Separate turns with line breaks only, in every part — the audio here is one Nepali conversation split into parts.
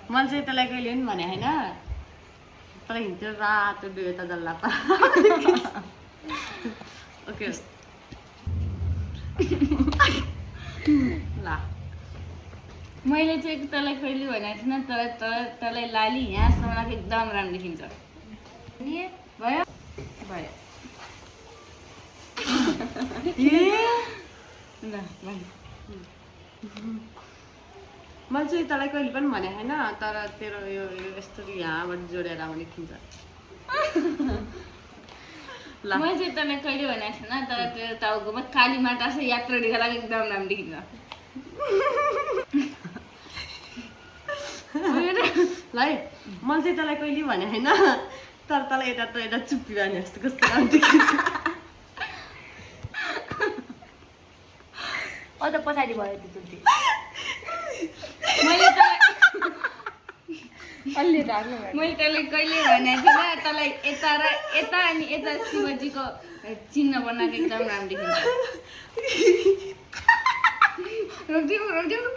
मैले चाहिँ त्यसलाई कहिले पनि भने होइन तर हिँड्थ्यो रातो दुयो त जल्ला पा ओके ल
मैले चाहिँ तँलाई कहिले भनेको थिइनँ तर तँलाई लाली यहाँसम्म एकदम राम्रो देखिन्छ भयो भयो ल
मैले चाहिँ तँलाई कहिले पनि भने होइन तर तेरो यो यस्तो यहाँबाट जोडेर आउने देखिन्छ ल
मैले चाहिँ तँलाई कहिले भनेको थिइनँ तर तेरो टाउकोमा काली माटा छ यात्रा देखाएर एकदम राम्रो देखिन्छ
ल है मैले चाहिँ तँलाई कहिले भने होइन तर तँलाई यता चुप्पी भने जस्तो कस्तो राम्रो देखिन्छ
त पछाडि भयो त्यो चुट्टी
मैले
अलि राख्नु
मैले तँलाई कहिले भनेको थिइनँ तँलाई यता र यता अनि यता शिवजीको चिन्ह बनाएको एकदम राम्रो देखिन्छ रोकिदिउँ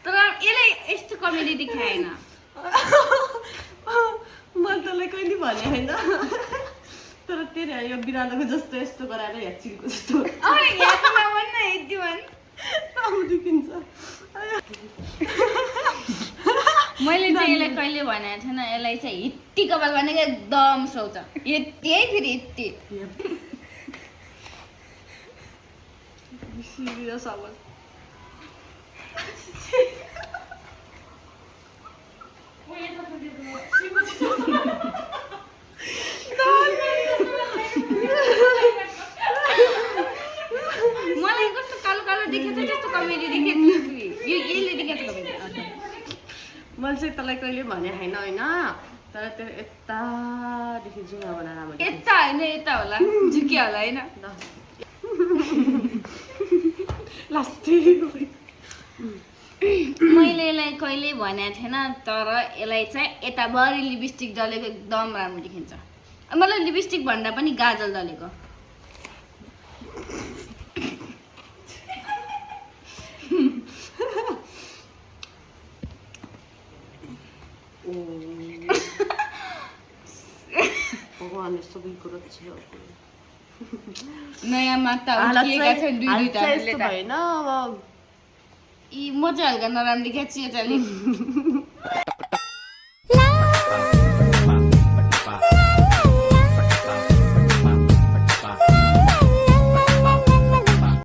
तर यसले यस्तो कमेडी देखाएन
मैले तँलाई कहिले भने होइन तर तेरो यो बिरालोको जस्तो यस्तो गराएर ह्याचिरको जस्तो
यहाँको नभन् न यति भन्
राम्रो देखिन्छ
मैले चाहिँ यसलाई कहिले भनेको थिएन यसलाई चाहिँ हिट्टी कपाल भनेको एकदम सुहाउँछ यति है फेरि यति
सिरियस आवाज
मलाई कस्तो कालो कालो देखेको छ त्यस्तो कमेडी देखेको छु यो यसले देखेको छ कमेडी
मैले चाहिँ तँलाई कहिले भने होइन होइन तर त्यो यतादेखि जुङ्गा बनाएर राम्रो
यता होइन यता होला झुकिया होला होइन मैले यसलाई कहिले भनेको थिएन तर यसलाई चाहिँ यताभरि लिपस्टिक दलेको एकदम राम्रो देखिन्छ मलाई लिपस्टिक भन्दा पनि गाजल दलेको
भगवान्ले सबै कुरो
नयाँ माता उठिएका छन् दुईटा
होइन अब
यी म चाहिँ हल्का नराम्रो देखिया चिया चाली